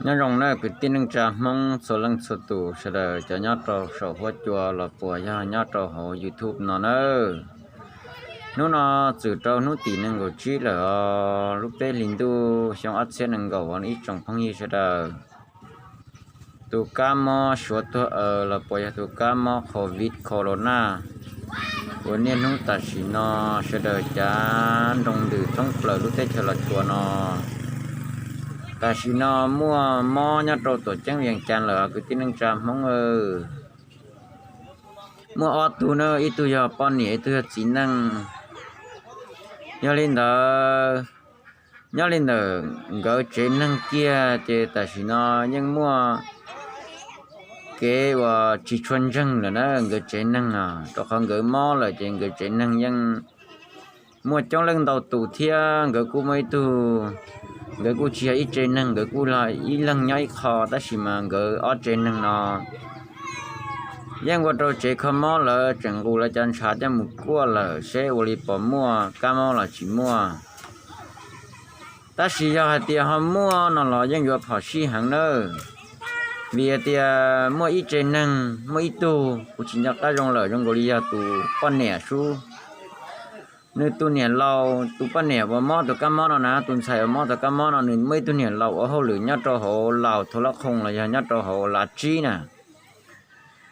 Nyob zoo nawb kwv tij neej tsa Hmoob txhua leej txhua tus sawv daws cov nyob rau saum huab cua los puas yog nyob rau hauv YouTube no nawb. Hnub no txwm rau hnub tim nees nkaum tsib lawm os, lub peb hlis ntuj xyoo ob txhiab nees nkaum ib tsoom phooj ywg sawv daws. Tus kab mob suav tuag aws los puas yog tus kab mob covid corona uas niaj hnub tam sim no sawv daws cav nroo ntws thoob plaws lub teb chaws Los Tsuas no. Tam sim no muaj mob nyob rau tuam ceeb Vias Cas lawm kwv tij neej tsa Hmoob. Muaj ob tug na, ib tug yog poj niam ib tug yog txiv neej. Yog li ntawd, nyob li ntawm nkawd tsev neeg kiag ces tam sim no yeej muaj kev uas tsis tshua ntseeg lawm na nkawd tsev neeg os, rau qhov nkawd mob lawm ces nkawd tsev neeg yeej muaj coob leej ntau tus thiab nkawd kuj muaj ib tug, nkawd kuj tsis yog ib tsev neeg, nkawd kuj ib leeg nyob ib qho tab sis mas nkawd ob tsev neeg no yeej ua rau tsev kho mob lawv tseem nqus lawv cov ntshav coj mus kuaj lawm seb ua li puas muaj kab mob los tsis muaj. Tab sis yog hais tias ho muaj no los yeej yuav phom sij heev nawb, vim hais tias muaj ib tsev neeg muaj ib tug kuv tsis nco qab zoo lawm, zoo nkaus li yog tus poj niam sub. Nws tus niam laus, tus poj niam uas mob tus kab mob no na, tus ntxhais uas mob tus kab mob no nws muaj ib tug niam laus ua hauj lwm nyob rau hauv laus thav lab khoom los yog nyob rau hauv lav tsib na.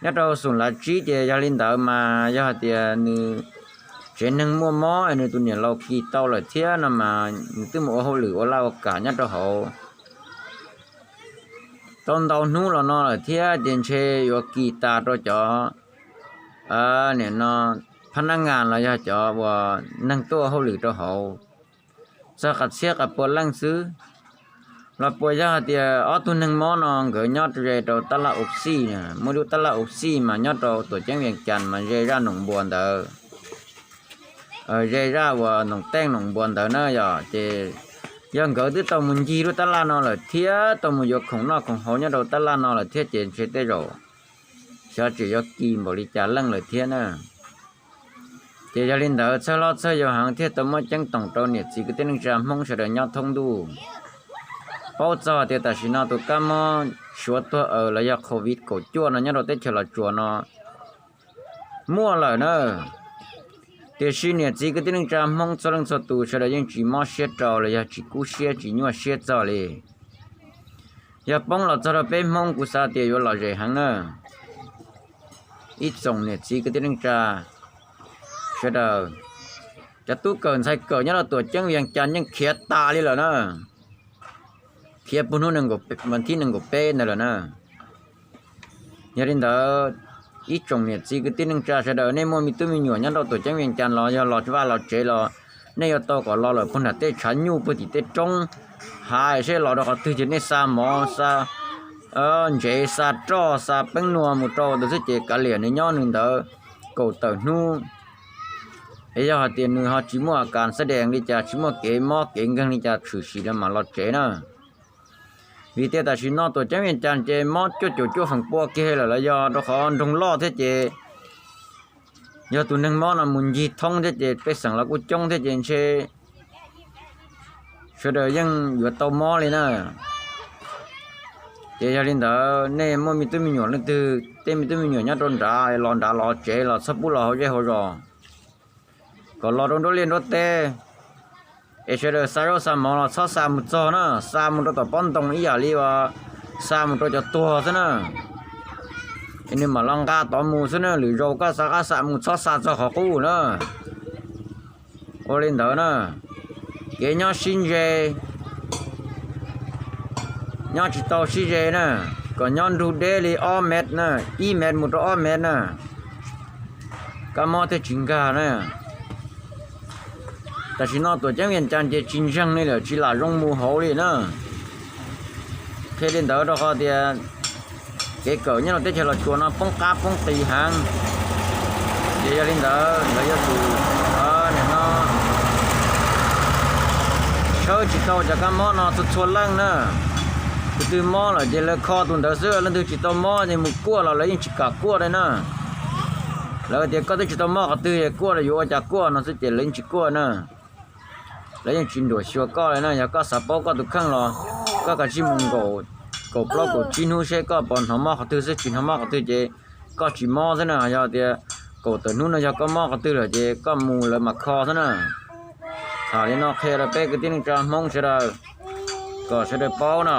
Nyob rau xum lav tsib ces yog li ntawd mas yog hais tias nws tsev neeg muaj mob nws tus niam laus kis tau lawm thiab no mas nws twb mus ua hauj lwm ua laj ua kam nyob rau hauv tau ntau hnub los no lawm thiab ces ntshe yuav kis tas rau cov nim no phab nab ngas los yog cov uas neeg tuaj hauj lwm rau hauv txog qas txhiab qas pua leej xwb. Los puas yog hais tias ob tug neeg mob no nkawd nyob ze rau tab laj ua xij na, muaj lub tab laj ua xij mas nyob rau tuam ceeb Vias Cas mas ze zaj Noom Npua ntawd, ze zaj uas Noom Teej Noom Npua ntawd na yog ces yog nkawd twb tau mus ncig lub tab laj no lawm thiab tau mus yuav khoom noj khoom haus nyob rau tab laj no lawm thiab ces ntshe tej zaum xyov tseem yuav kis npaum li cas leej lawm thiab na. Ces yog li ntawd txhawj hlob txhawj yau heev thiaj tau muab ceeb toom rau niam txiv kwv tij neej tsa Hmoob sawv daws nyob thoob ntuj paub txog tias tam sim no tus kab mob suav tuag aws los yog covid kaum cuaj no nyob rau teb chaws Los Tsuas no muaj lawm na. Tiam sis niam txiv kwv tij neej tsa Hmoob txhua leej txhua tus sawv daws yeej tsis mob siab rau los yog tsis kub siab tsis nyuaj siab txog li. Yog poob los txog rau peb Hmoob kuv xav tias yuav lom zem heev na. Ib tsoom niam txiv kwv tij neej tsa sawv daws, cov tub kawm ntxhais kawm nyob rau tuam ceeb Vias Cas yeej khiav tas li lawm na, khiav puag hnub vas thib nees nkaum peb ntawd lawm na. Yog li ntawd, ib tsoom niam txiv kwv tij neej tsa sawv daws, nej muaj me tub me nyuam nyob rau tuam ceeb Vias Cas los yog los vaj los tsev los nej yuav tau kom los lawm puag nram tej tshav nyuj puag tim tej roob, hais seb los rau qhov twg ces nej xa mov xa ntsev xa roj xa peeb nua mus rau ntawd xwb ces kav liam nws nyob nws ntawd kaum tawm hnub. Es yog hais tias nws ho tsis muaj a kas xab dees li cas, tsis muaj kev mob kev nkeeg li cas tshwm sim los mam los tsev na. Vim tias tam sim no tuam ceeb Vias Cas ces mob cuaj caum cuaj feem pua kiag lawm los yog rau qhov nroog loj thiab ces yog tus neeg mob no mus ncig thoob thiab ces pej xeem los kuj coob thiab ces ntshe sawv daws yeej yuav tau mob li na. Ces yog li ntawd nej muaj me tub me nyuam leej twg tej me tub me nyuam nyob rau nrad los nrad los tsev los txhob pub los hauv zej hauv zos, kom los rau nruab liaj nruab teb es sawv daws xa zaub xa mov los txhob xa mus txog na, xa mus rau tom pob ntoo ib yam li uas xa mus rau cov tuag xwb na. Es nws mam los nqa tod mus xwb na, lwm zaus koj xa qab xa mus txhob xa txog qhov qub na. Ua li ntawd na, kev nyob sib ze, nyob tsis tau sib ze na, kom nyob nrug deb li ob mev na, ib mev mus rau ob mev na, kab mob thiaj tsis nkag na. Tam sim no tuam ceeb Vias Cas ces tsis ntseeg li lawm, tsis lam zoo mus hauv li na. Qhia li ntawd rau qhov tias kev kawm nyob rau teb chaws Los Tsuas no poob qab poob qis heev. Ces yog li ntawd lawv yuav tsum nim no tshawb tsis tau cov kab mob no txhua txhua leej na. Tus twg mob lawm ces lawv kho tus ntawd xwb, leej twg tsis tau mob ces mus kuaj los lawv yeej tsis kam kuaj li na. Lawv tias koj twb tsis tau mob qhov twg es kuaj los yuav ua cas kuaj no xwb ces lawv yeej tsis kuaj na. Lawv yeej tsis nruam xyuas koj li na, yog koj xav paub koj tus kheej los koj kav tsij mus nkaum kaum plaub kaum tsib hnub seb koj puas hnov mob qhov twg xwb, tsis hnov mob qhov twg ces koj tsis mob xwb na. Yog tias kaum tawm hnub no yog koj mob qhov twg lawm ces koj mus lawv mam kho xwb na. Tham li no qhia rau peb kwv tij neej tsa Hmoob sawv daws kom sawv daws paub no.